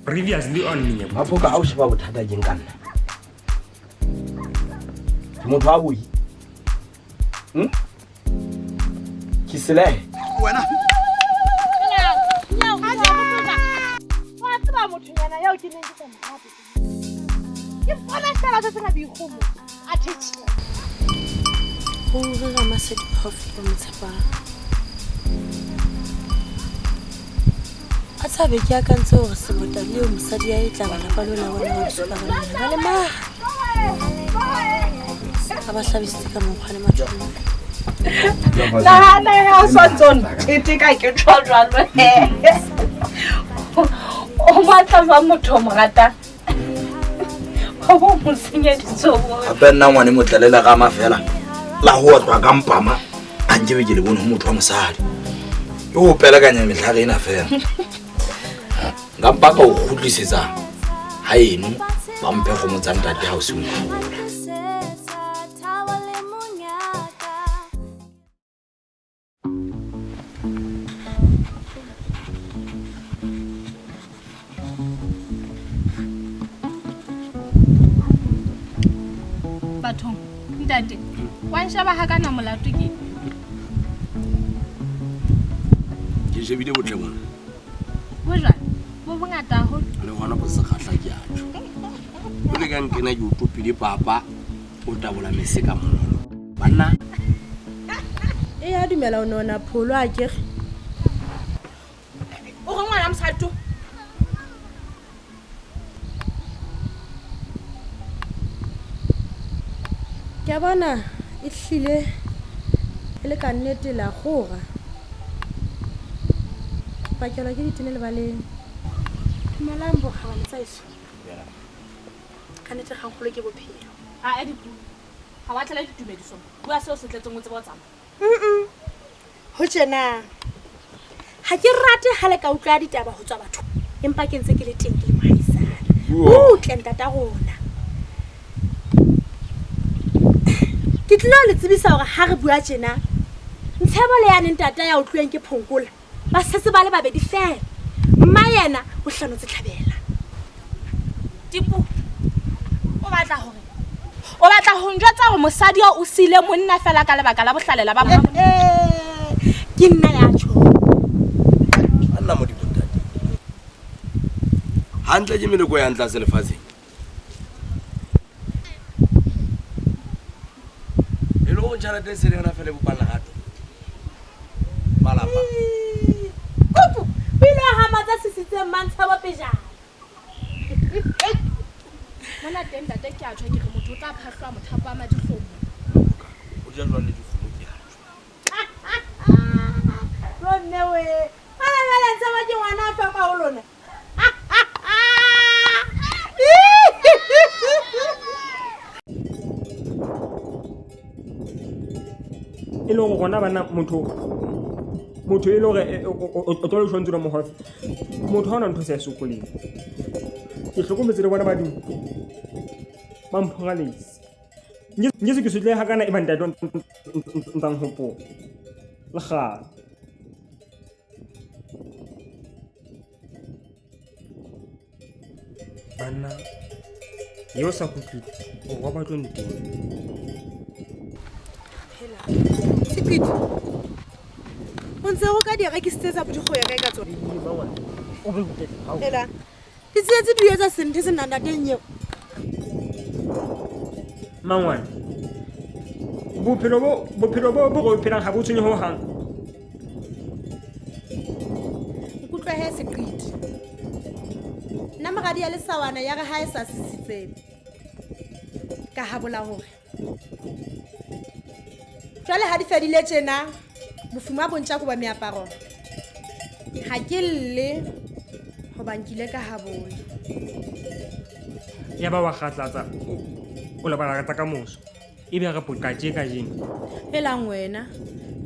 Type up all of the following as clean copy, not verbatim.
Previously on Menyabo. Mapoka ha o sheba bothata keng ka nna? Ke motho wa boi. Ke selehe. Wena. Wa tseba mothonyana eo ke neng ke sa mo rate. Ke mpona feela se sena boikgomo. A thetjhe. Ruri Ramasedi Phoofolo ba mo tshepang. A tshabe ke akantse hore sebota leo mosadi ya e tla ba lapa lona bona ba bosupa ba lona ba le ma. A ba hlabisitse ka mokgwa le mathong. Nahana ha o sa ntso ntete ka ke tjho jwalo he. O batla jwang motho o mo ratang? O bo mo senyeditse o bo. Hape nna ngwane motle le lerama fela la ho otlwa ka mpama a nkebe ke le bone ho motho wa mosadi. Ke ho pelekanya mehlare ena fela. Nka mpa ka o kgutlisetsa ha eno ba mphe kgomo tsa ntate ha o se o ntlhola. Bathong, ntate, wa nsheba ha kana molato ke? Ke shebile botle bona. Bo jwang? Bo bongata haholo. Le hona bo sekgahla ke a tjho. O le ka nkena ke o topile papa, o tabola mese ka monono. Banna. E ya dumela o nona pholo a kere. O re ngwana mosadi to? Ke a bona e hlile e le ka nnete la kgora. Pakelwa ke ditene lebaleng. Dumelang bokgabane tsa heso. Ka nnete kgangkgolo ke bophelo. A a dipuo. Ha wa tlela ditumediso. Bua seo se tletseng o tsebe ho tsamaya. Ho tjena. Ha ke rate ha le ka utlwa ditaba ho tswa bathong. Empa ke ntse ke le teng ke le mohaisane. Butle ntata rona. Ke tlilo le tsebisa hore ha re bua tjena, Ntshebo le yane ntata ya utlweng ke Phonkola, ba setse ba le babedi feela. Mma yena o hlanotse tlhabela. Tipu, o batla hore o batla ho njwetsa hore mosadi eo o siile monna feela ka lebaka la bohlalela ba mma? Ke nna ya tjho. Anna Modimo ntate. Hantle ke meleko ya ntla lefatsheng. E le hore tjhelete e se le yona feela e bopang lerato. Malapa. Kupu, o ile wa hama tsa sisitseng Mantshabo pejana. Mona teng ntate ke a tjho ke re motho o tla phahlwa mothapo wa madikgomo. O ja jwang le dikgomo ke a tjho. Ro mme we. Ana jwale Ntshebo ke ngwana a hloka ho lona. E le hore rona bana motho motho e le hore o tlo le tshwanetse mo hofe. Motho ha ona ntho se sokoleng. Ke hlokometse le bona badimo. Ba mphoraletse. Nke se ke sotleha ha kana e ba ntate ntsang hopola. Le kgale. Banna, eo sa kutlwile, o roba tlo nteng. Phela. Seqiti. O ntse o ka di rekisitse tsa dikgoya kae ka tsona? Phela. Ditsietsi di etsa senthe se nang nateng eo. Mangwane. Bophelo bo bo re phelang ha bo tshwenye ho hang. Nkutlwe he Seqiti. Nna moradi ya lesawana ya re ha e sa sisitseng. Ka habola hore. Jwale ha di fedile tjena, bofuma bo ntja koba meaparo. Ha ke lle hoba nkile ka habola. Ya ba wa kgatlatsa, o lebala ka tsa kamoso. Ebe re poqa tje kajeno. Helang wena.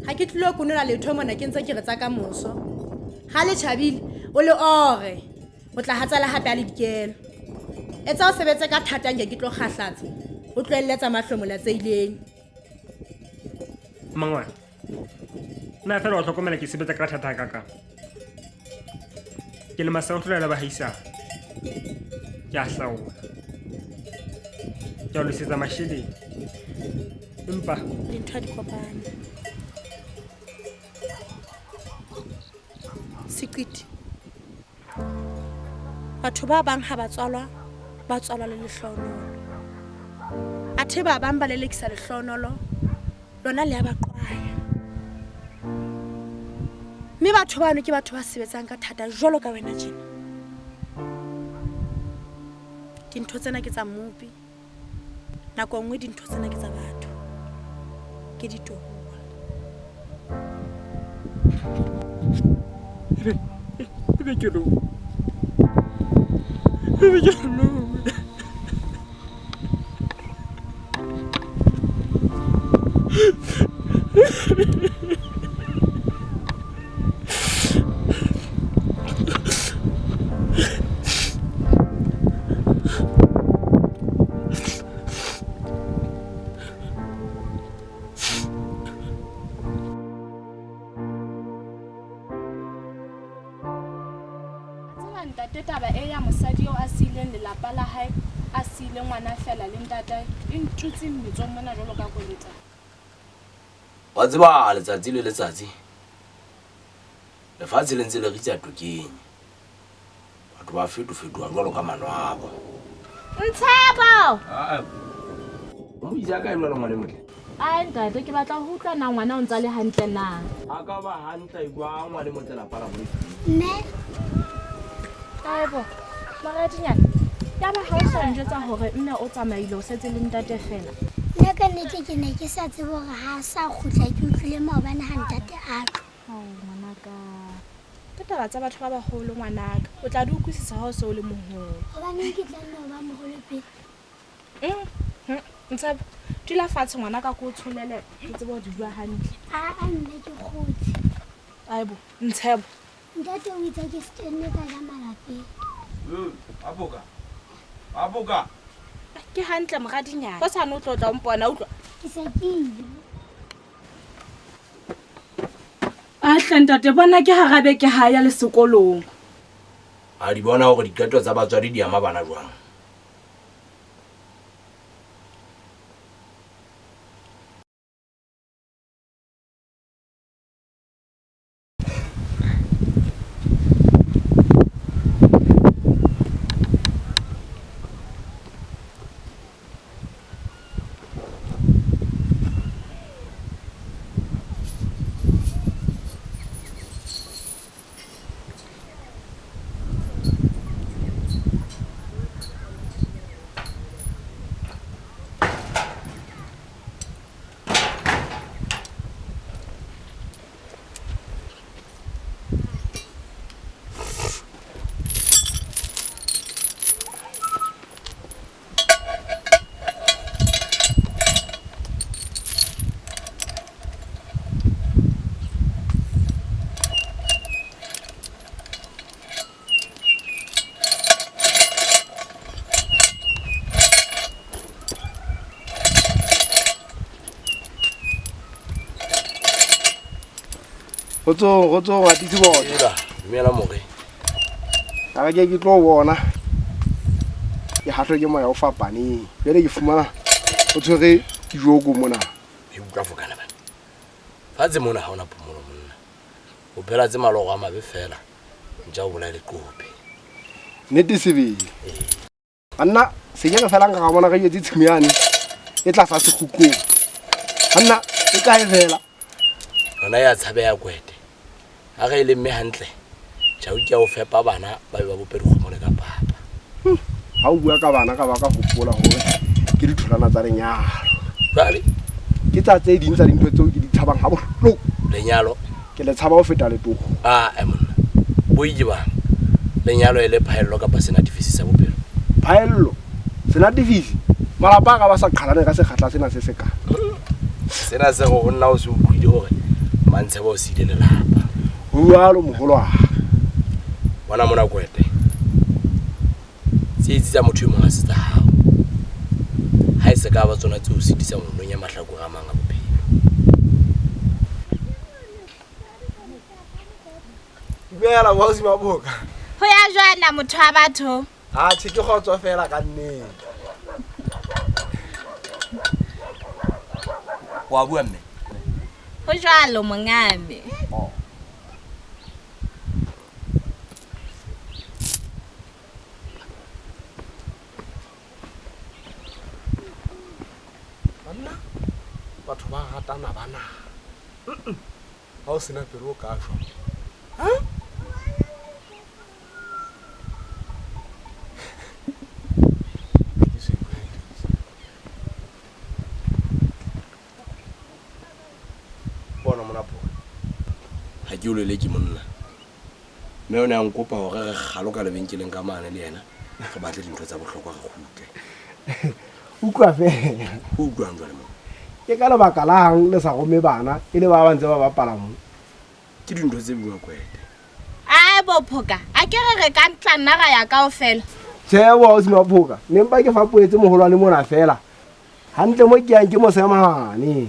Ha ke tlilo konola letho mona ke ntse ke re tsa kamoso. Ha le tjhabile, o le ore. O tla hatsala hape a le dikelo. Etsa o sebetse ka thata nke ke tlo kgahlatsa. O tlohelle tsa mahlomola tse ileng. Mangwane. Nna fela wa hlokomela ke sebetsa ka thata hakakang. Ke le masea ho hlolela bahaisane. Ke a hlaola. Ke a losetsa masheleng. Empa Dintho ha di kopane. Seqiti. Batho ba bang ha ba tswalwa, ba tswalwa le lehlohonolo. Athe ba bang ba lelekisa lehlohonolo, lona le a ba qwaya. Mme batho bano ke batho ba sebetsang ka thata jwalo ka wena tjena. Dintho tsena ke tsa Mmopi. Nako nngwe dintho tsena ke tsa batho. Ke ditohuwa. Ebe ebe ke lo. Ebe ke lo. Tseba ntate taba e ya mosadi eo a siileng lelapa la hae a siile ngwana feela le ntatae e ntutse mmetsong mona jwalo ka koleta. Wa tseba letsatsi le letsatsi lefatshe le ntse le ritsa tokeng. Batho ba fetofetoha jwalo ka manwabo. Ntshebo! Ah, o mo isa kae jwale ngwane motle? Ai ntate ke batla ho utlwa na ngwana o ntsa le hantle na. A ka ba hantle jwang ngwane motle lapa la bo? Mme Aebo, moradinyana, ya ba ha o sa njwetsa hore mme o tsamaile o setse le ntate feela. Nna ka nnete ke ne ke sa tsebe hore ha a sa kgutla ke utlwile maobane ha ntate a tlo. Ao ngwanaka. Ke taba tsa batho ba baholo ngwanaka. O tla di utlwisisa ha o se o le moholo. Hobaneng ke tlameha ho ba moholo pele? Ntshebo, dula fatshe ngwanaka ke o tsholele ke tsebe ho di bua hantle. Aa mme ke kgotse. Aebo, Ntshebo. Ntate o itse ke se ke nne ka ja malapeng. Apoka. Apoka. Ke hantle moradinyana. Hosane o tlo tla o mpona utlwa. Ke se ke ile. Ahle ntate bona ke hara beke ha ya le sekolong. A di bona hore diqeto tsa batswadi di ama bana jwang? Kgotsong, kgotsong, atisi bona. Ela, dumela more. A ke ke tlo bona. Ke hahlwe ke moya o fapaneng. Jwale ke fumana o tshwere joko mona. E utlwa fokana bana. Fatshe mona ha ona phomolo monna. O phela tse maloro a mabe fela. Ntja o bolaye leqope. Nnete sebele. Banna se ke re fela nka ka bona re etse tshimo yane e tlasa sekgukung. Banna e kae fela? Yona ya tshabeha kwete. Ha re e lemme hantle, tjhau ke ya ho fepa bana ba be ba bope dikgomo le ka papa. Ha o bua ka bana ka ba ka hopola hore ke ditholwana tsa lenyalo. Jwale? Ke tsa tse ding tsa dintho tseo ke di tshabang ha bohloko. Lenyalo? Ke le tshaba ho feta letoho. Ah, monna. Boi ke bang? Lenyalo e le phaello kapa senatifisi sa bophelo? Phaello? Senatifisi? Malapa a ka ba sa qhalane ka sekgahla sena se sekae. Sena se re ho nna o se utlwile hore Mantshebo o siile lelapa. Ho jwalo moholwane. Bona mona kwete. Tsietsi tsa motho e mong ha se tsa hao. Ha e se ka ba tsona tse o sitisang ho nonya mahlakore a mang a bophelo. Dumela boausi Maboka. Ho ya jwana motho wa batho. Atjhe ke kgotso fela ka nnete. Wa bua mme? Ho jwalo mongame. Oh. Banna, batho ba ratana bana. Ha o sena pelo o ka shwa. Ha? Bona mona phoka. Ha ke o leleke monna. Mme o ne a nkopa hore re kgalo ka lebenkeleng ka mane le yena. Re batle dintho tsa bohlokwa re kgutle. Utlwa fela. O utlwang jwale mo? Ke ka lebaka lang le sa rome bana e le ba ba ntse ba bapala mo? Ke dintho tse buang kwete. Ai bo phoka, a ke re re ka ntla nna ra ya kaofela. Tjhe bo ausi Maphoka, ne mpa ke fapoetse moholwane mona fela. Hantle mo ke yang ke mosemane.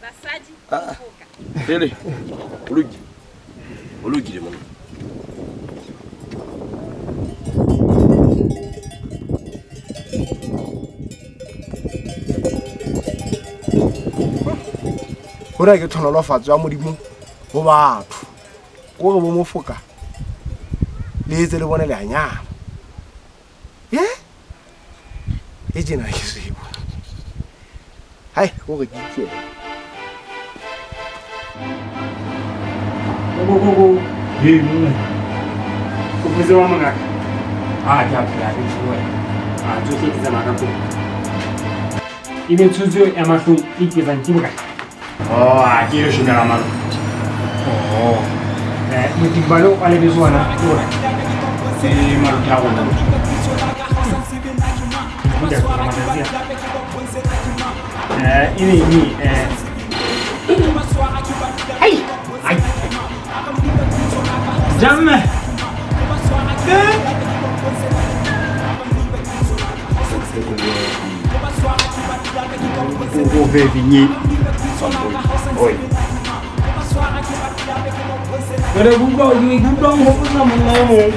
Basadi phoka. Pele, o lokile. O lokile monna. Hona ke tlhonolofatso ya Modimo ho batho. Kore bo mofoka le etse le bone leanyana. E tjena ke sebo. Hai, hore ke ikele. Go go go. Hey monna. O phetse wa mongaka. A ke a phela ke tsoe. A tsohle ke tsamaya ka kopo. E metsotso ya mahlong e iketsang ke bokae? Oh, a ke yo shomela malo. Oh. Motimbalo wa lebitso wona ke ona. Ke maluti a rona. Hai. Ai. Jamme. O ve vinye. Oi. Jwale ke utlwa ke utlwa o hopotsa monna e mong.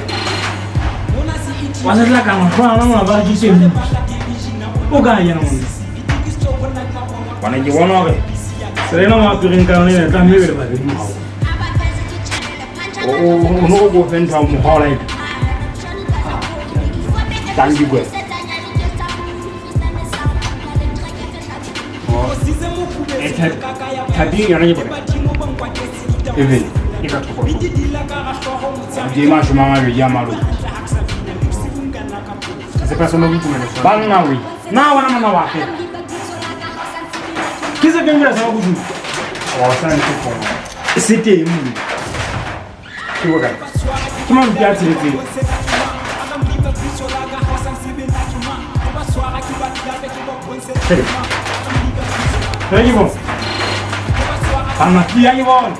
Wa se tla ka mahlo a mang a ba ke se. O kae yena monna? Bana ke bona hore tsela ena mo apereng ka yona e tlameha e be le babedi morao. O no go fe ntho ya mokgwa o like. Thank you kwe. Thabing yona ke bona. Ebe e ka thoko. Ke mashome a mabedi a maloko. Se pa soma boitumelo. Banna we. Na wena monna wa fe. Ke se feng jwale sa bodulo? Wa sa ntse khona. Se teng mo. Ke bokae? Ke maluti a tsheletseng. Re ke bona. Banna ke ya ke bona.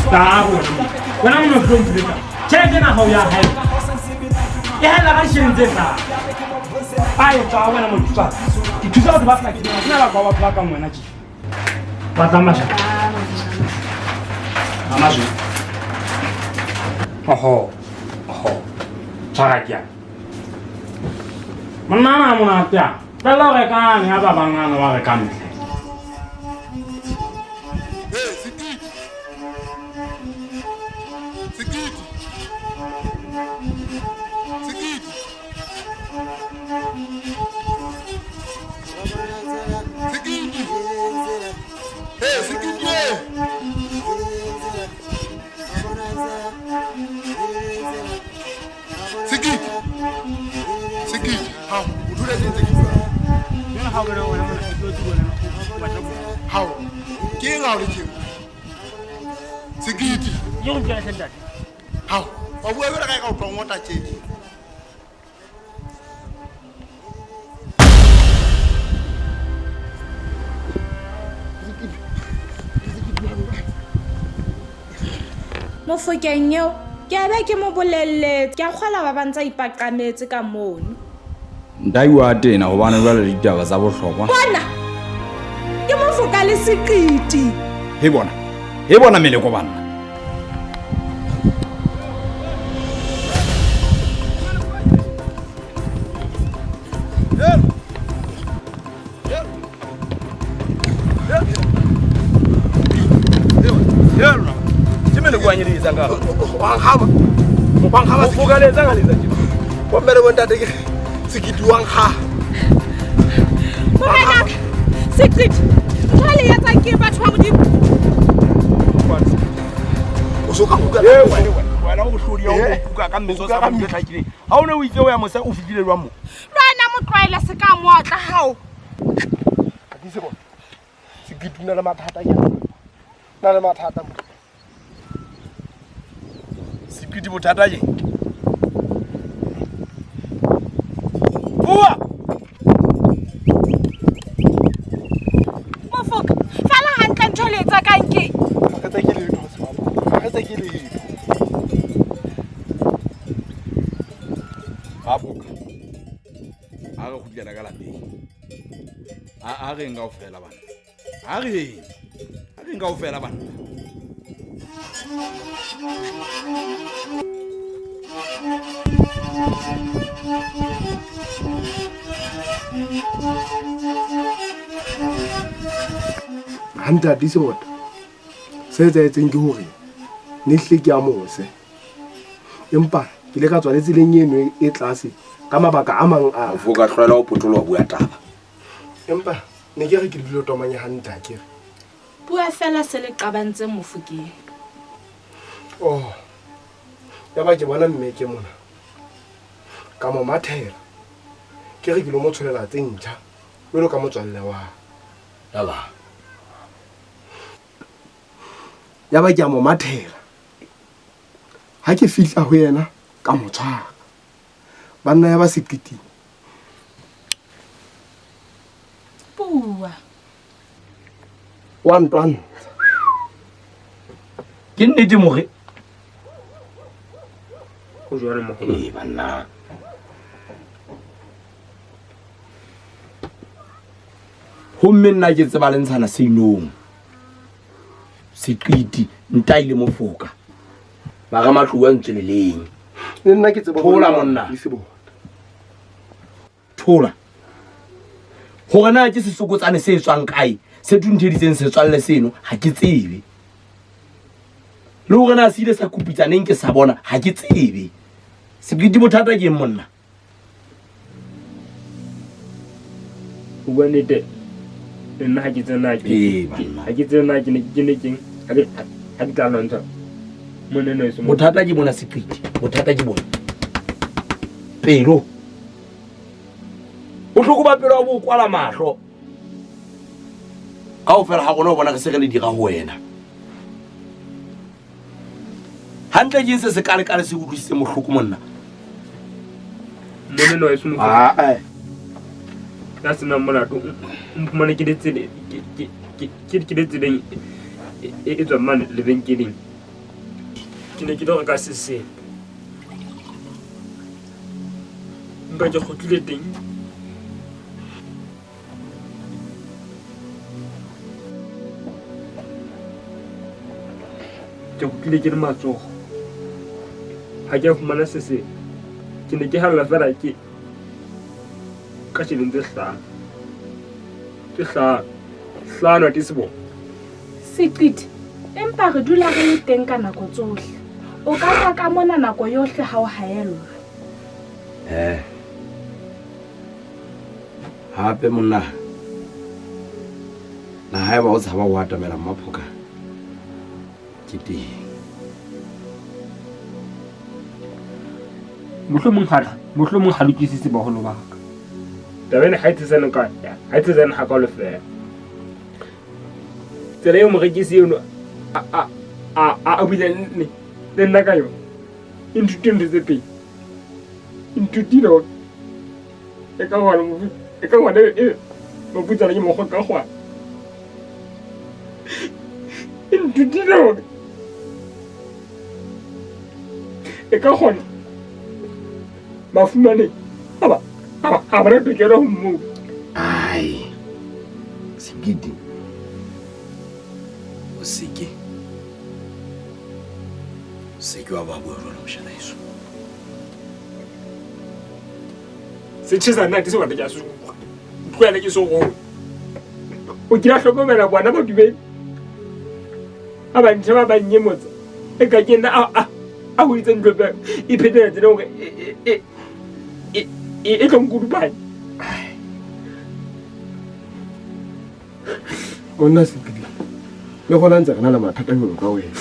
Ta bona. Wena monna o hlompile ka. Tjhelete ena ha o ya hae. E haella ka ditjhelete tse hlano. A e tswa wena motho tswa. Ke thusa batho ba hlakileng, ha ke na lebaka wa batho ba kang wena tje. Batla mashaka. Amazwi. Oho. Oho. Tshwara ke a. Monna ana a monate a. Tella o rekane ya ba bang ana wa rekang mehle. Hey, Sekiti. Sekiti. Sekiti. Sekiti. Hey, Sekiti. Sekiti. Sekiti. Hao, o dula teng Sekiti. Jwale ha o bona wena mona, ke tlo tsebona o batla ho. Hao, ke eng ha o le tjena? Sekiti. Ke go mpela ntate. Hao, wa bua jwalo ka e ka o tlo ngota tje. Mofokeng eo ke a be ke mo bolelletse, ke a kgolwa ba ba ntse a ipaqametse ka mono. Ntai wa tena hobane jwale le ditaba tsa bohlokwa. Bona! Ke mofoka le seqiti. He bona. He bona meleko banna. Morenaka, seqiti, ntho e le etsang ke batho ba Modimo. Wena o bohlodi ya o kuka ka mmetso sa mo tlhakileng. Ha o ne o itse o ya mose o fihlile jwang mo? Le wena mo tlwaele se ka mootla hao. Ke se bona. Sekiti o na le mathata ke. Na le mathata mo. Sekiti bothata ke. Bua. Mofoka, fela hantle ntho e le etsa kang ke? Ha re tse ke letho sebapa. Ha re tse ke letho. Baboka. Ha re kgutlela ka lapeng. A reng kaofela bana. A reng. A reng kaofela bana. Ha ntate Sebota, se etsahetseng ke hore ne hle ke a mose. Empa ke ile ka tswa le tseleng eno e tlase ka mabaka a mang a. Mofoka tlwaela ho potoloha bua taba. Empa ne ke re ke dilo tomanye hantle ha ke re. Bua fela se le qabantseng Mofokeng. Oh. Ya ba ke bona mme ke mona. Ka mo mathela. Ke re ke lo mo tsholela tse ntjha. Jwalo ka motswalle wa. Yaba. Ya ba ke a mo mathela. Ha ke fihla ho yena ka mo tshwara. Banna ya ba seqiting. Bua. Wa ntwantsha. Ke nnete more. Ho jwalo moholo. Eh banna. Homme nna ke tseba le ntshana seinong. Seqiti ntai le mofoka. Ba re matlou a ntsweleleng. Le nna ke tseba Thola monna. Thola. Hore na ke sesokotsane se tswang kae, se thuntheditseng setswalle seno, ha ke tsebe. Le hore na se ile sa kopitsaneng ke sa bona, ha ke tsebe. Seqiti bothata ke eng monna? Ho bua nnete, le nna ha ke tsebe na ke Ee, banna. ha ke tsebe na ke ne ke ne keng ha ke ha ke tla lwantsha moneno eso mo. Bothata ke bona Seqiti, bothata ke bona. Pelo. Bohloko ba pelo ha bo kwala mahlo. Kaofela ha rona o bona re se re le dira ho wena. Hantle ke eng se se kale-kale se utlwisitseng bohloko monna? Moneno wa eso Ah, eh. Ya senang molato o mphumane ke le tsele ke le tseleng e tswang mane lebenkeleng. Ke ne ke lo reka sesepa. Empa ke kgutlile teng. Ke kgutlile ke le matsogo. Ha ke a fumana sesepa. Ke ne ke halla fela ke ka tjheleng tse hlano. Ke hlano. Hlano ha ke se bona. Seqiti, empa re dula re le teng ka nako tsohle. O ka tla ka mona nako yohle ha o haellwa. Eh. Hape monna. Na haeba o tshaba ho atamela Mmaphoka ke teng. Mohlomong ha mohlomong ha lokisitse baholo ba ka. Taba ena ha e tsetsane ka ha e tsetsane hakalo fela. Tsela eo morekisi eno a buileng le nna ka yona e nthutile ntho tse pedi. E nthutile hore e ka hona e ka hona e mofutsana ke mokgwa ka kgwana. E nthutile hore e ka kgona bafumanehi ha ba na tokelo ho mmuso. Ai, Sekiti, O seke. O seke wa ba bua jwalo moshana eso. Se tjhesa nna ke sebata ke a se utlwa. Utlwela ke so golo. O kile a hlokomela bona badumedi. A ba ntjha ba ba nyemotsa. E ka ke nna a hoditse ntlo tsa e phetela tsena hore e tlo nkodupanya. Monna Sekidi, le gona ntse re na le mathata jalo ka wena.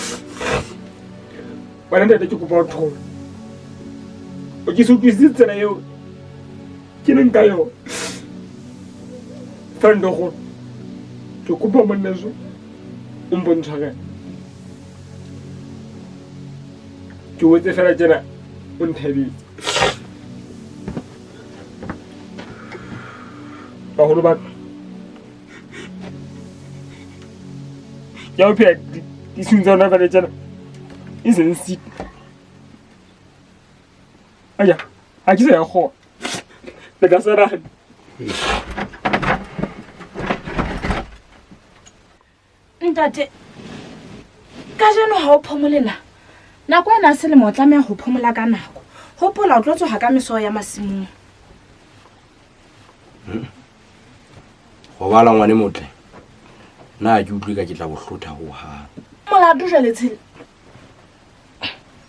Wena ntate ke kopa o thola. O ke se utlwisise tsela eo ke leng ka yona. Fela ntho ke kopa monna so o mpontshwarela. Ke wetse fela tjena o nthabetse. Baholo ba ka. Ke a ho phela disiung tsa hona jwale tjena e seng siko. Aya, ha ke sa ya kgona. Le ka sarane. Ntate, kajeno ha o phomole na? Nako ena ya selemo o tlameha ho phomola ka nako. Hopola o tlo tsoha ka meso ya masimong. Robala ngwane motle. Nna ha ke utlwe ka ke tla bo hlotha ho hang. Molato jwale tshele.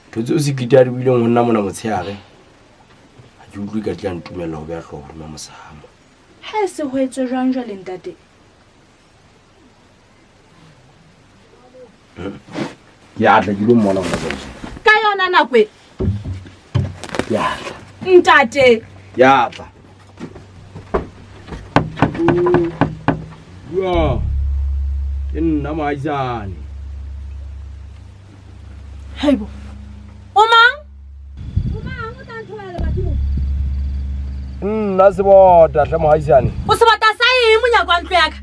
Ntho tseo Sekiti a di buileng ho nna mona motshehare, ha ke utlwe ka tla ntumella ho beha hlooho hodima mosamo. Ha e se ho etswe jwang jwale ntate? Ke a tla ke lo mmona hona jwale. Ka yona nako e. Ke a tla. Ntate. Ke a tla. Bua. Ke nna moahisane. Haibo. O mang? O mang o tla nthobela lebati mo? Nna sebota hle moahisane. O sebota sa eng monyako wa ntlo ya ka?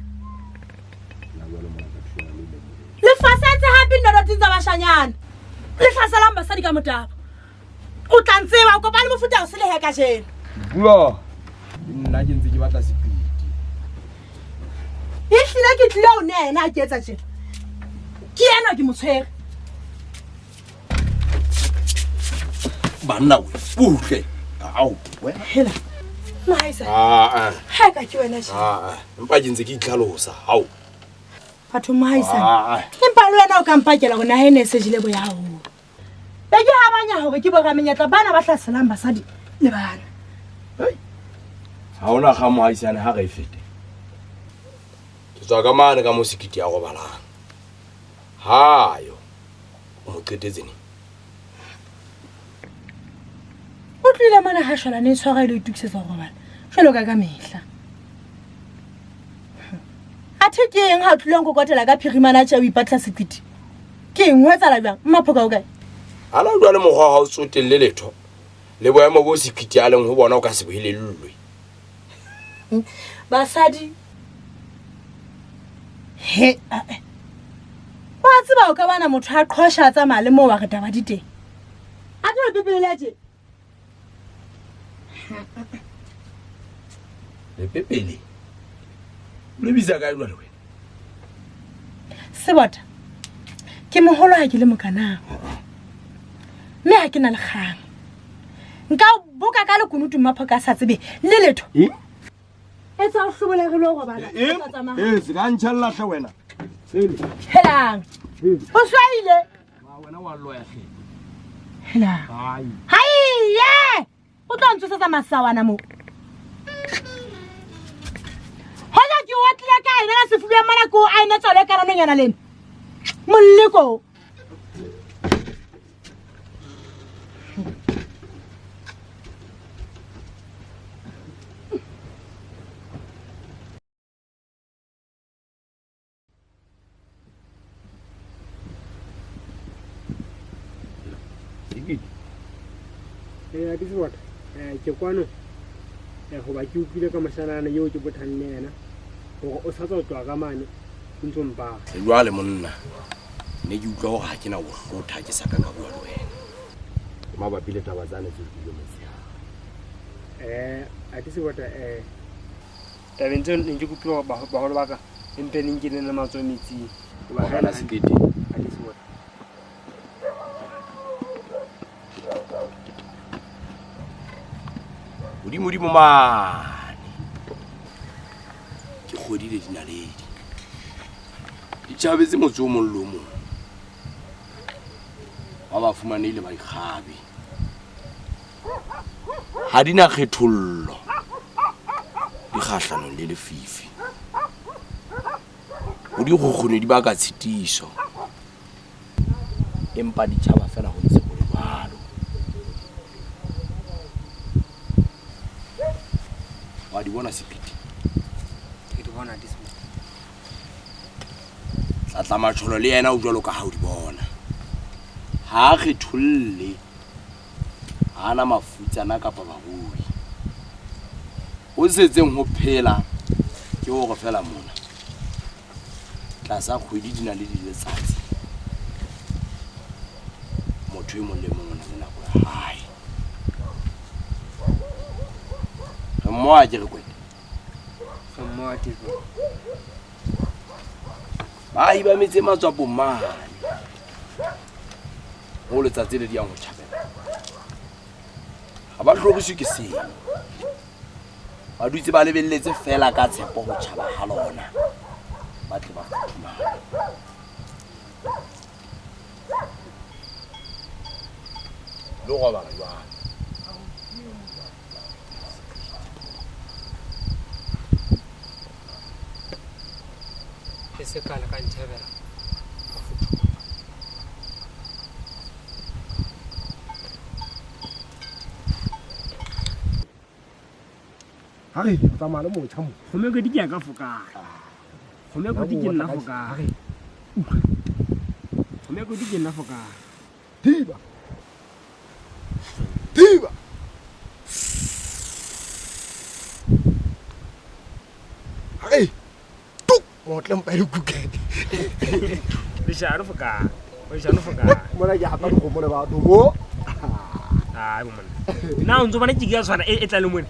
Le fasetse hape dinodoting tsa bashanyana. Le hlaselang basadi ka motabo. O tla ntseba o kopane mofuta o selehe kajeno. Bua. Nna ke ntse ke batla sepiti. Ehlile ke tlile ho nea yena a ke etsa tjena. Ke ena ke mo tshwere. Banna we, butle. Ao, wena. Hela. Mahaisa. Ah ah. Ha ka ke wena tjena. Ah ah. Empa ke ntse ke itlhalosa. Hao. Batho mohaisane. Ah, ah. Empa le wena o ka mpakela hore naha ena e se jele boya haholo. Be ke habanya hore ke boramenyetla bana ba hlaselang basadi le bana. Ha hona kgang mohaisane ha re e fete. Ke tswa ka mane ka mo Sekiti ya robalang. Hayo. O mo qetetse neng? O tlohile mona ha shwalane e tshwara e lo itokisetsa ho robala jwalo ka ka mehla. Athe ke eng ha o tlile nkokotela ka phirimana tje o ipatla Sekiti? Ke eng ho etsahala jwang? Mmaphoka o kae? Ana jwale mokgwa ha o tsotelle letho le boemo bo Sekiti a leng ho bona o ka se bo elellwe. Basadi he ae. Wa tseba o ka bana motho a qhosha a tsamaya le moo wa re taba di teng. A tlo pepelele tje. Lepepele. O le bitsa kae jwale wena? Sebota. Ke moholo ha ke le mokanang. Mme ha ke na le kgang. Nka o boka ka lekunutu mmaphoka a sa tsebe le letho. Eng? Etsa o hlobole re lo robala. Eng? Tsa tsamaya. Ee, se ka ntjhella hle wena. Sele. Helang. O swaile. Wena wa loya hle. Helang. Hai. Haiye! O tlo ntsosetsa masawana mo. Hoja ke o otlile ka ena ka sefubeng mona ke o aene tswalo e kana nonyana lena. Moleko. Eh, ke sebota eh, ke kwano eh, hoba ke utlwile ka moshanana eo ke bothang le yena hore o sa tswa tloha ka mane o ntso mpara Jwale monna, ne ke utlwa hore ha ke na ho hlotha ke sa ka ka bua le wena. Ke mabapi le taba tsane tse utlwileng motshehare. Eh, a ke sebota eh, tabeng tseo ne ke kopile hore baholo ba ka empe ne nkene le matsoho metsing. Robala sekete. Hodimodimo mane ke kgwedi le dinaledi di tjhabetse motse o mong le o mong ba ba fumanehile ba ikgabe ha di na kgethollo di kgahlanong le lefifi ho dikgukgune di baka tshitiso empa di tjhaba fela ho ntse ho le jwalo. Wa di bona Sepiti? Ke di bona di Tlatlamatjholo le yena o jwalo ka ha o di bona. Ha a kgetholle, ha a na mafutsana kapa barui. Ho setseng ho phela ke hore feela mona tlasa kgwedi di na le letsatsi motho e mong le mong o na le nako ya hae. Re mmoha ke re kwete. Re mmoha ke re. Baahi ba metse e matswapong mane moo letsatsi le di yang ho tjhabela ga ba hloriswe ke seo. Ba dutse ba lebelletse feela ka tshepo ho tjhaba ha lona, ba tle ba futhumale. Lo robala jwale. E se kale ka ntjhebela. Ha re o tsamaya le motjha mo. Kgomekodi ke ya ka fokana. Kgomekodi ke nna fokana. Kgomekodi ke nna fokana. Thiba. Thiba. Ha re tuk motle mpa le kuke. Leshano fokana. Leshano fokana. Mona ke hapa dikgomo le batho bo. Ai bo monna. Na o ntso bona ke ya tshwana e tla le mone.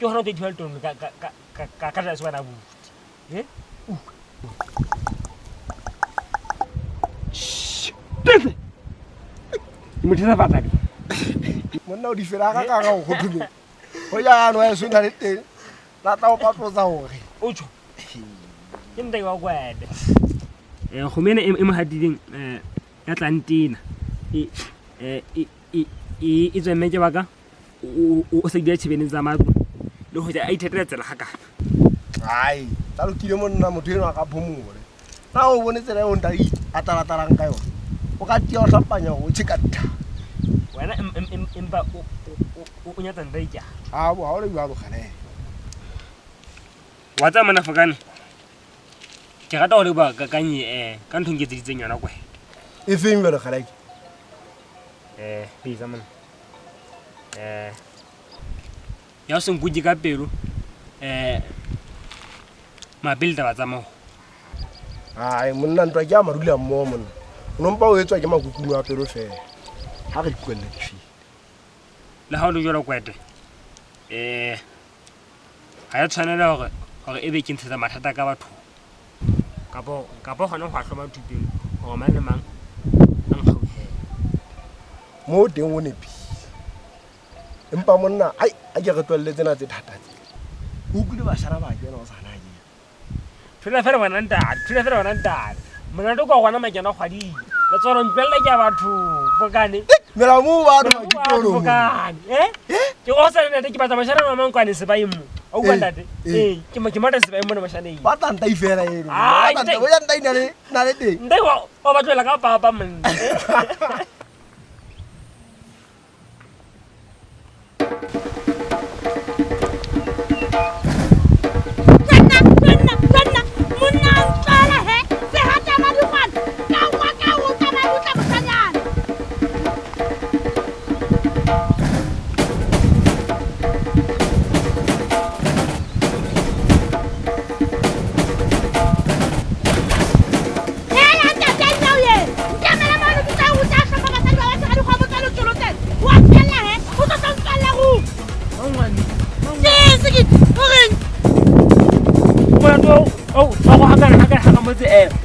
Ke hona o tlo ithuela tone ka ka ka ka ka tlase wena buti. Eh? Tese. Ke mo thesa fatsa. Monna o di fela ka ka go gothule. Ho ya no ya sona le teng. La tla o patlotsa hore. O tjho. Ke ntate wa kwete. Kgomo ena e mo hatileng ya tlang tena. E e tswe mme ke baka o sa dira tjhebene tsa matlo le hoja a ithatela tsela ga kana. Ai, tsa lokile monna motho eno a ka phomole. Na o bone tsela eo ntate a talatalang ka yona. O ka tia o hlapanya hore o tjhe ka tha. Wena empa o nyatsa ntate ke. Ha bo ha o le jwalo kgale. Wa tsamaya mona fokane. Ke rata ho leboha ka kanye ka ntho nketseditseng yona kwete. E feng jwale kgale? Bitsa mona. Ya o se nkuke ka pelo. Mabapi le taba tsa moo. Ai monna ntwa ke a marula mmoho monna. O no mpa o etswa ke makukuno a pelo feela. Ha re di tlohelle di fete. Le ha o le jwalo kwete. Ha ya tshwanela hore hore ebe ke ntshetsa mathata ka batho. Kapo hona ho a hloma thupeng hore mang le mang a nkgauhele. Mo teng o nepile. Empa monna ai a ke re tlohelle tsena tse thata tse. O utlwile bashana ba kena o sa na ke. Thola fela ngwana ntate, thola fela ngwana ntate. Monate kwa gona makena kgwading. Le tsona ntlohella ke ya batho fokane. Mela mo batho ba kitolo. Fokane. Ke go sa ntate ke batla bashana ba mang kwane sebaeng mo. O utlwa ntate? Ke mata sebaeng mona bashaneng. Ba tla ntai fela eno. Ba tla ntai, ba ntai na le teng. Ntai wa ba tlohela ka papa monna.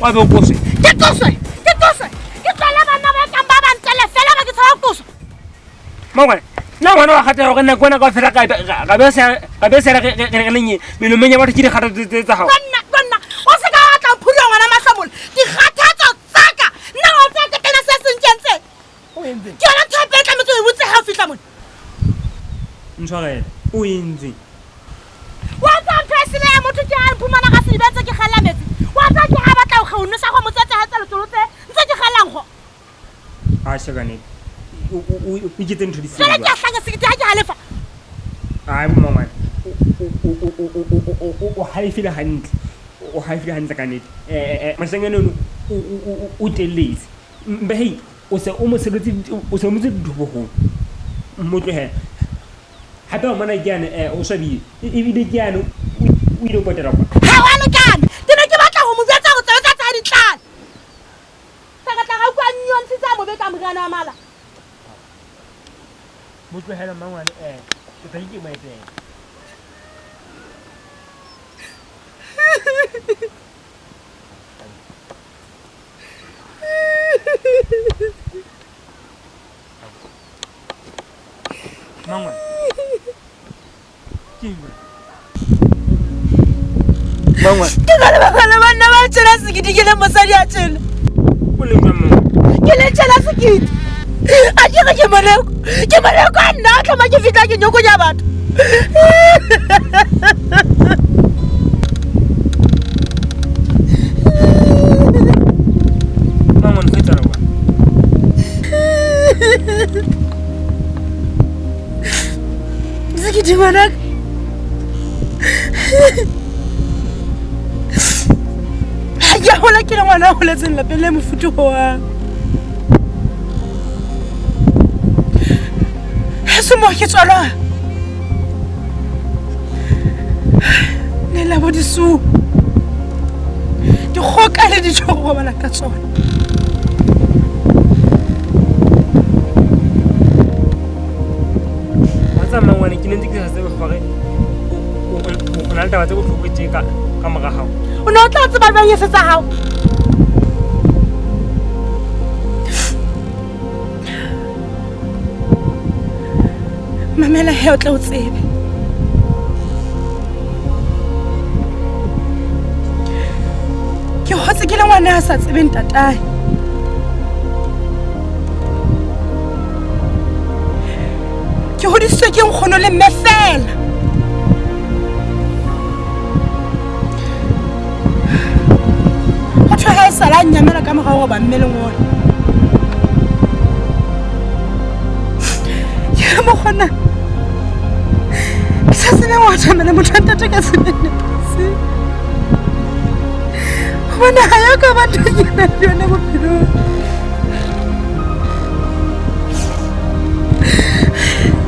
Wa be o qoswe. Ke qoswe, ke qoswe. Ke tlohela banna ba kang ba bang tsele fela ba ke tshaba ho qoswa. Mmangwane, nna ngwana wa kgathala hore nako ena kaofela ka be sela re leng melomong ya batho ke dikgathatso tse tsa hao. Tonna, tonna, o se ka wa tla mphula ngwana mahlomola. Dikgathatso tsa ka, nna wa tseba ke kena se seng ke entseng. Ke yona ntho ya pele tlametse o e botse ha o fihla mona. Ntshwarele, o entseng? Wa tseba ntho e sele ya motho ke ha mphumana ka sediba ntse ke kgella metsi. Wa tseba ke ha batla ho kga ho nwesa kgomo tse tse ha tsa letsolo tse ntse ke kgella nkgo. A sheba nnete. O iketse ntho di sele. Jwale ke a hlanya sekete ha ke halefa. Ai bo mmangwane. O halefile hantle. O halefile hantle ka nnete. Moshanyana ono o telletse. Mbe hei, o se o mo sebetse o se o motse dintho boholo. Mo tlohela. Hape wa mona ke yane o swabile. Ebile ke yane o ile ho potela kwa. Ha wa lekana. Ke ne ke batla ho mo jwetsa hore tsebe tsa tsa di tlala. Sa re tla ra utlwa nyontshitse a mobe ka moriana wa mala. Mo tlohela mmangwane ke tla ke mo etela. Mmangwane. Ke eng jwale? Mmangwane. Ke ka lebaka la banna ba tjena sekete ke le mosadi a tjena. O le jwang mmangwane? Ke le tjena sekete. A ke re ke moleko. Ke moleko a nna a tlama ke fihla ke nyokonya batho. Mmangwane ho etsahala jwang? Sekete ngwanaka. Ha ke a hola ke le ngwana a holetseng lapeng le mofuthu hohang. Heso moo ke tswalwang. Le la bo disuwa. Dikgoka le dijo ho robala ka tsona. Wa tseba mmangwane ke ne ntse ke sa tsebe hore o na le taba tse bohloko tje ka mora hao. O ne o tla tseba jwang e se tsa hao? Mamela he o tla o tsebe. Ke hotse ke le ngwana a sa tsebeng ntatae. Ke hodisitswe ke nkgono le mme fela. Ho thwe ha e sala a nnyamela ka morao hoba mme le ngwana. Ke re mokgona, ke sa tsebeng ho atamela motho wa ntate ka tseleng nepahetseng. Hobane ha ya ka ba ntho e ke nang le yona bophelong.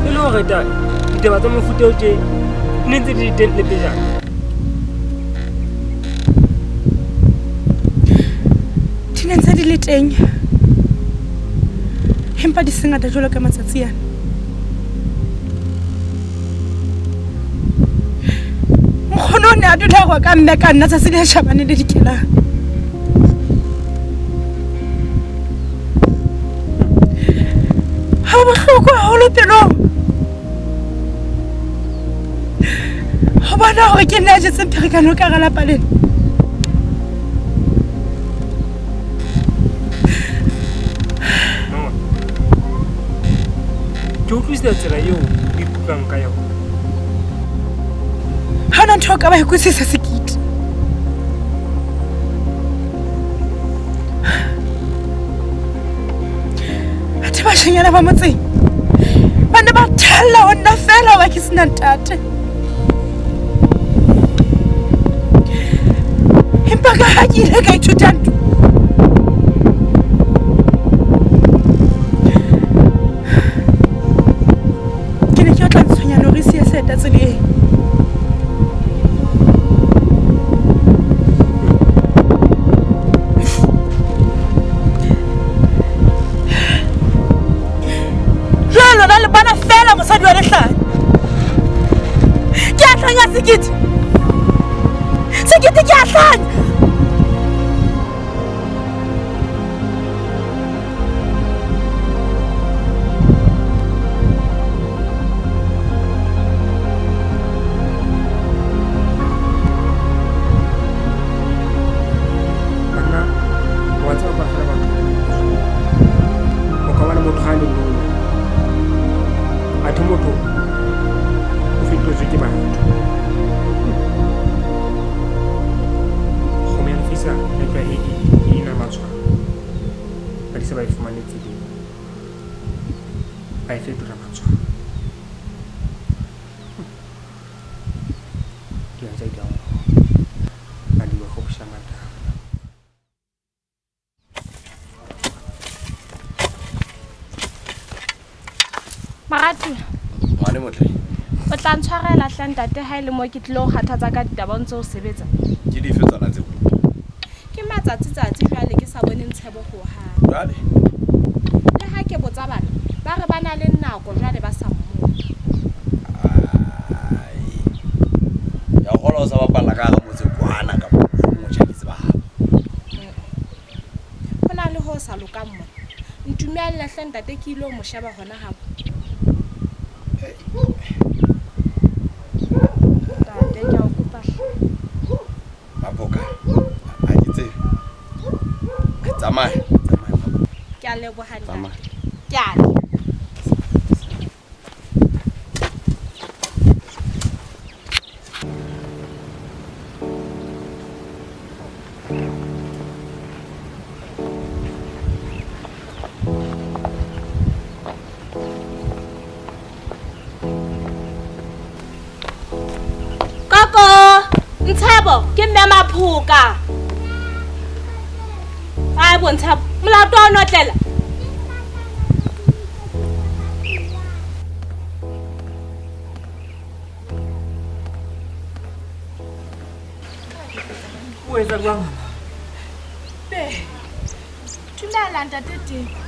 E le hore ditaba tsa mofuta o tje di ne ntse di le teng le pejana. Di ne ntse di le teng, empa di se ngata jwalo ka matsatsi ana. Nkgono o ne a dula a roka mme ka nna tsatsi le tjhabane le dikelang. Ha bohloko haholo pelong ho bona hore ke nna ya jetseng pherekano ka hara lapa lena. Ke utlwisisa tsela eo o ikutlwang ka yona. Ha hona ntho eo ka ba e utlwisisa sekete. Athe bashanyana ba motseng ba ne ba thella ho nna fela hoba ke sena ntate. Empa ka ha ke ile ka ithuta ntho, ke ne ke otla ntshonyana hore e siye seeta tseleng. Jwale lona le bona fela mosadi wa lehlanya. Ke a hlanya sekete. Sekete ke a hlanya. matshwao. Badisa ba e fumane tseleng, ba e fetola matshwao. Ke a tsa di go matala. Moratuwa. Ngwane motle. O tla ntshwarela hle ntate ha e le mo ke tlilo o kgathatsa ka ditaba o ntse o sebetsa. Ke dife tsona tseo? Ke matsatsi-tsatsi jwale ke sa bone Ntshebo hohang. Jwale? Le ha ke botsa bana, ba re ba na le nako jwale ba sa mmone. Ya kgolwa o sa bapalla ka hara motse kwana kapa mohlomong o tjhaketse ba habo. Ho na le ho sa lokang mona. Ntumelle hle ntate ke ilo mo sheba hona habo. Ntate ke a o kopa hle. Maphoka, ha ke tsebe. Tsamaya, tsamaya. Ke a leboha ntate. Tsamaya. Ke a le. Koko, Ntshebo, ke mme Maphoka. Ai bo Ntshebo, molato wa o notlela. O etsa jwang? Be. Dumela ntate Teko.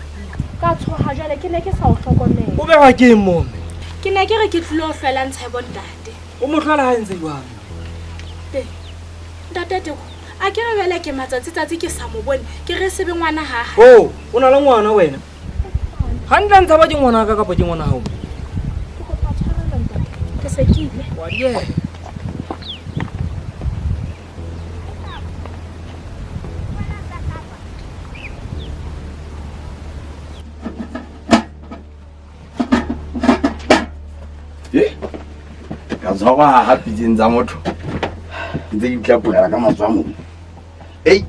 Ka tshoha jwale ke ne ke sa o hlokomela. O behwa ke eng mo mme? Ke ne ke re ke tlilo hlola Ntshebo ntate. O mo hlola ha ntse jwang? Be. Ntate Teko, a ke re jwale ke matsatsi-tsatsi ke sa mo bone, ke re sebe ngwana ha hae. Oh, o na le ngwana wena? Hantle Ntshebo ke ngwana ka kapa ke ngwana hao? Ke kopa tshwarelo ntate. Ke se ke ile. Wa dieha. Ka tshwarwa ha pitseng tsa motho. Ke ntse ke itlapolela ka matsoho a mong. Ei,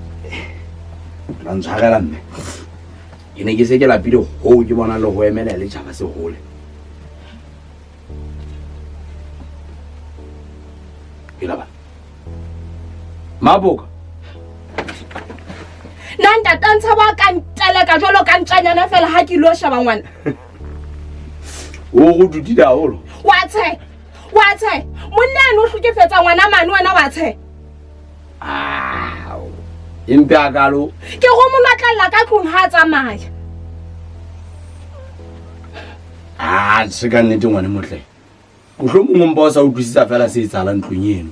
la ntshwarela mme. Ke ne ke se ke lapile hoo ke bona le ho emela le tjhaba se hole. Ke la ba. Maboka. Nna ntate Ntshebo a ka nteleka jwalo ka ntjanyana fela ha ke ilo sheba ngwana. O go dutile haholo. Wa tshe. Wa tshe. Monna eno o hlekefetsa ngwana mane wena wa tshe. Ao. Empe a kalo. Ke go mo notlella ka tlung ha a tsamaya. Ah, se ka nnete ngwane motle. Mohlomong o mpa o sa utlwisisa fela se etsahalang ntlong eno.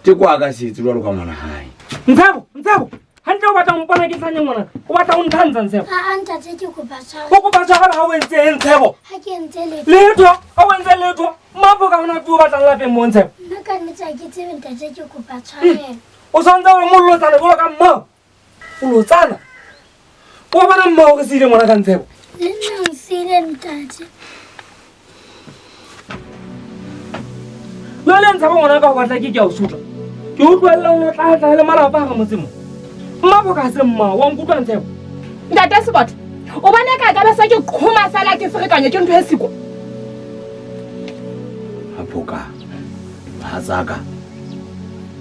Teko a ka se etse jwalo ka ngwana hae. Ntshebo, Ntshebo. Hantle o batla ho mpona ke hlanya ngwana. O batla ho ntlhantsha Ntshebo. A ntate ke kopa tshwarelo. O kopa tshwarelo ha o entse eng Ntshebo? Ha ke entse letho. Letho, ha o entse letho. Mmapoka hona ke o batlang lapeng mo Ntshebo. Nna ka nnete ha ke tsebe ntate ke kopa tshwarelo. O santse o le molotsana jwalo ka mmao. O lotsana. O bona mmao re siile ngwana ka Ntshebo. Le nna o siile ntate. Jwale Ntshebo ngwana ka o batla ke ke a o sutla. Ke utlwella o tla tla le malapa a ga motse mo. Mmapoka ha se mmao, wa nkutlwa Ntshebo? Ntate Sebotho, o bona ka ka ba sa ke qhoma fela ke ferekanya ke ntho e siko. Maphoka, mohatsaka.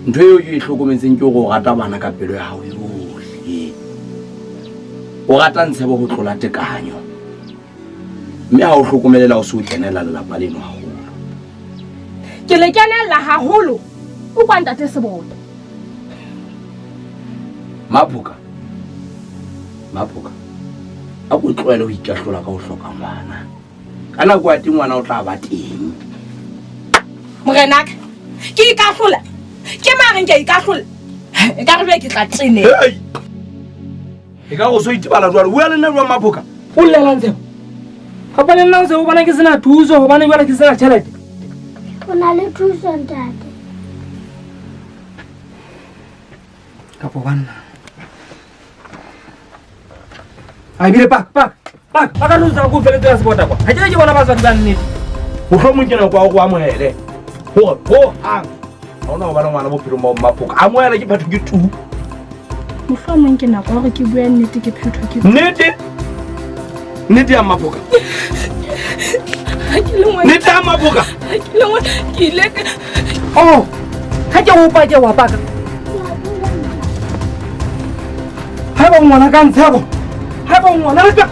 Ntho eo ke e hlokometseng ke hore o rata bana ka pelo ya hao yohle. O rata Ntshebo ho tlola tekanyo. Mme ha o hlokomelela o se o kenela lelapa leno haholo. Ke le kenella haholo. O kwa ntate Sebotho. Maphoka. Maphoka. A ko tlohele ho ikahlola ka ho hloka ngwana. Ka nako ya teng ngwana o tla ba teng. Morenaka, ke ikahlola. Ke mareng ke ikahlola. E ka re be ke tla tene. Hey! E ka go so itebala jwalo. Bua le nna jwang Maphoka? O llela Ntshebo. Kapa le nna o se o bona ke sena thuso hobane jwale ke sena tjhelete. O na le thuso ntate. Kapo banna. A ebile pak pak pak ba ka thusa go feletse ya sebota kwa. Ha ke ke bona batswadi ba nnete. Mohlomong ke nako ya hore o amohele hore ho hang ha hona ho ba le ngwana bophelong ba Maphoka. Amohela ke phetho ke tu. Mohlomong ke nako ya hore ke bue nnete ke phetho ke. Nnete? Nnete ya Mmapoka? Nnete ya Mmapoka? Ke le ngwana ke ile ka. Oh, ha ke o pake wa paka. Haeba ngwana ka Ntsheko. Haeba ngwana ka.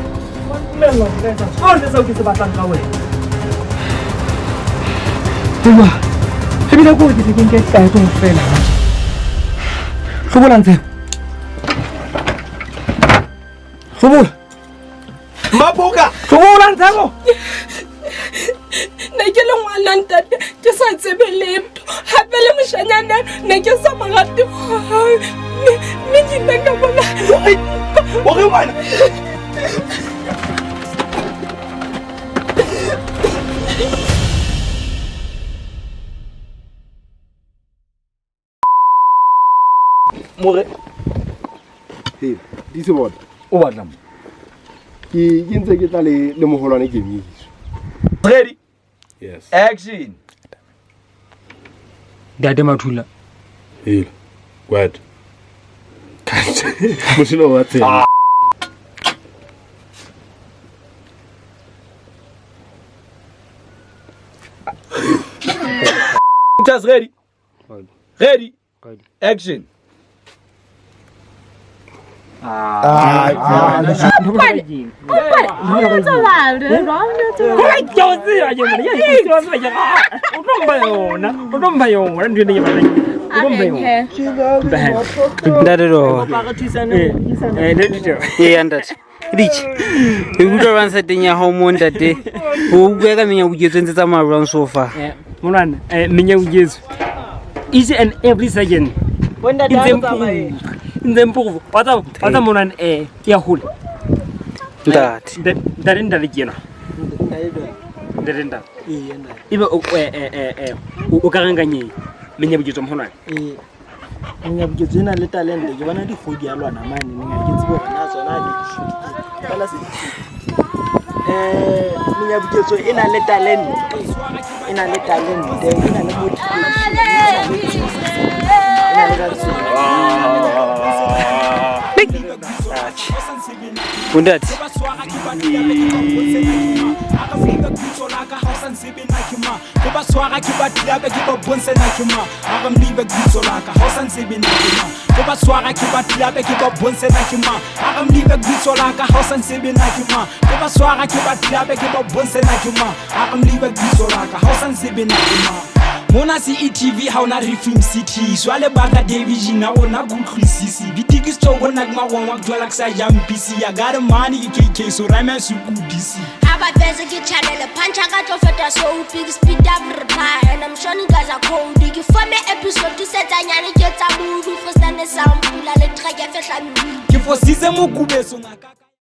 Dumella hore nka etsa sohle seo ke se batlang ka wena. Tseba, ebile ke hore ke tle ke nke qeto feela. Hlobola Ntsheko. Hlobola. Mmapoka. Hlobola Ntsheko. Ne ke le ngwana ntate, ke sa tsebe letho. Hape le moshanyana ne ke sa mo rate hohang. Mme ke ile ka bona. O re ngwana. More. Hey, di se bona. O batla mo. Ke ntse ke tla le moholwane Kemiso. Ready? Yes. Action. Ntate Mathula. Hela. What? Motho wa tsena. Just ready. Ready. Action. Ee ntate ditše e utlwa jwang sa teng ya gago mo ntate o bua ka menyabuketso ntse tsamaya jwang so far? Monwana menyabuketso each and every second ntse mpogo wa tsa monwana ke ya hola ntate ntate ntate ke ena ntate ntate ebe o ka reng ka nyeng menyabuketso moholwane? Menyabuketso e na le talente ke bona dikgodi ya lwana mane neng ha ke tsebe hore na tsona di fela se menyabuketso e na le talente e na le talente e na le motivation e na le Bontate Mona CETV ha ona re film city jwale baka division ha ona kutlwisisi ditikisi tso bona ke magwangwa ke jwala ke sa jampisi ya got money ke KK so rhyme sukudisi aba bese ke channel punch ka tlo feta so big speed up reply and I'm sure guys are cold ke forme episode se tsanyane ke tsa movie for sane sampula le track ya fehla ke fositse mokubetso ngaka.